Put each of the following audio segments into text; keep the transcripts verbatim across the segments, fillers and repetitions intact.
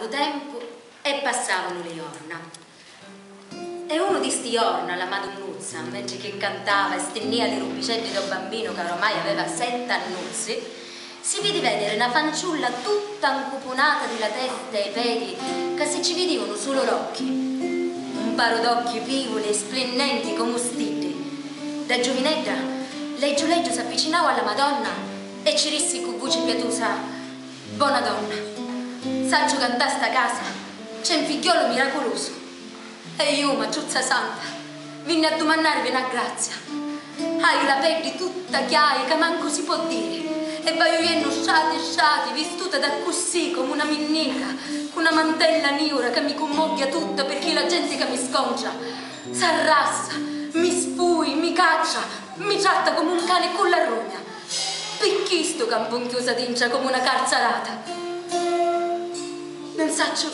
tempu e passavanu li jorna. E unu di sti jorna la Madunnuzza, mentri chi cantava e stinnìa li rubbiceddi dô Bambinu ca oramai aveva sett'annuzzi, si vidi vèniri na fanciulla tutta ncupunata di la testa e i pedi ca si ci vidìunu sulu l'occhi. Un paru d'occhi pìvuli e splinnenti comu stiddi. Dda giuvinedda, leggiu leggiu, s'avvicinau a la Madonna e ci rissi cu vuci piatusa: Bona Donna, sacciu ca nta sta casa c'è un figghiolu miraculusu. E iu, Mattruzza Santa, vinni a dumannarivi na grazia. Haiu la peddi tutta chiai ca mancu si pò diri, e vaiu jennu strati strati, vistuta d'accussì comu na minnica, cu na mantella niura ca mi cummogghiu tutta, pirchì la genti ca mi scontra s'arrassa, mi sfui, mi caccia, mi tratta comu un cani cu la rugna. Pi chistu campu nchiusa dintra comu na carzarata. Nun sacciu,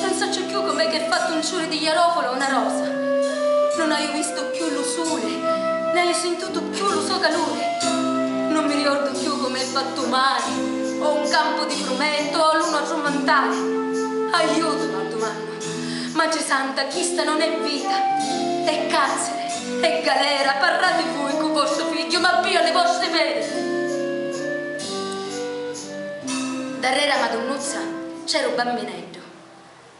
nun sacciu cchiù com'è ch'è fattu un ciuri di jarofula o na rosa. Nun haiu vistu cchiù lu suli, n'haiu sintutu cchiù lu so caluri. Nun mi riordu cchiù com'è fattu u mari, o un campu di frumentu, o luna o trummantari. Aiutu, m'addumannu. Matri Santa, chista non è vita, è carziri, è galera, parrati vui cu vostru figghiu, m'appiu a li vostri pedi. Darreri a Madunnuzza c'era u Bambineddu,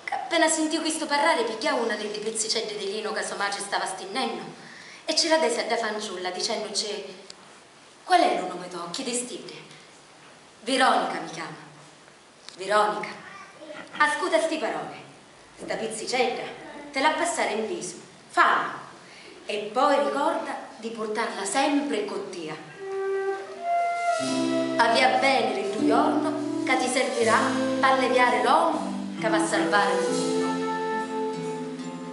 ca appena sintiu chistu parrari pigghiau una di ddi pizziceddi di linu ca so matri stava stinnennu e ci la desi a dda fanciulla dicennuci: Qual è lu nomi to, occhi di stiddi? Vironica mi chiamu. Vironica, ascuta sti paroli. Sta pizzicedda ti l'ha passari 'n visu, fallu, e poi ricorda di purtarla sempri cu tia. Avia a vèniri ddu jornu ca ti servirà p'alleviari l'omu ca va a salvari lu munnu.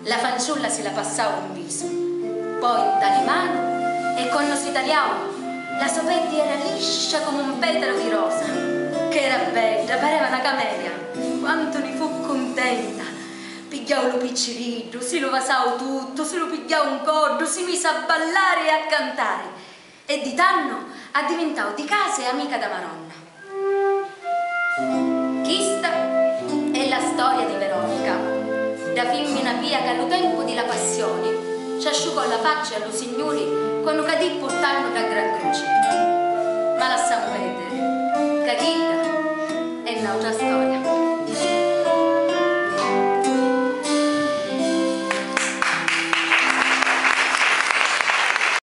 La fanciulla si la passau 'n visu, poi 'nta li manu, e quannu si taliau, la so peddi era liscia comu un petalu di rosa. Ch'era bedda, pareva na camelia. Quantu ni fu cuntenta! Pigghiau lu picciriddu, si lu vasau tuttu, si lu pigghiau 'n coddu, si misi a ballari e a cantari. E di tannu addivintau di casa e amica dâ Maronna. Chista è la storia di Veronica, dda fimmina pia ca a lu tempu di la Passioni ci asciucò la facci a lu Signuri quannu cadì purtannu dda gran cruci.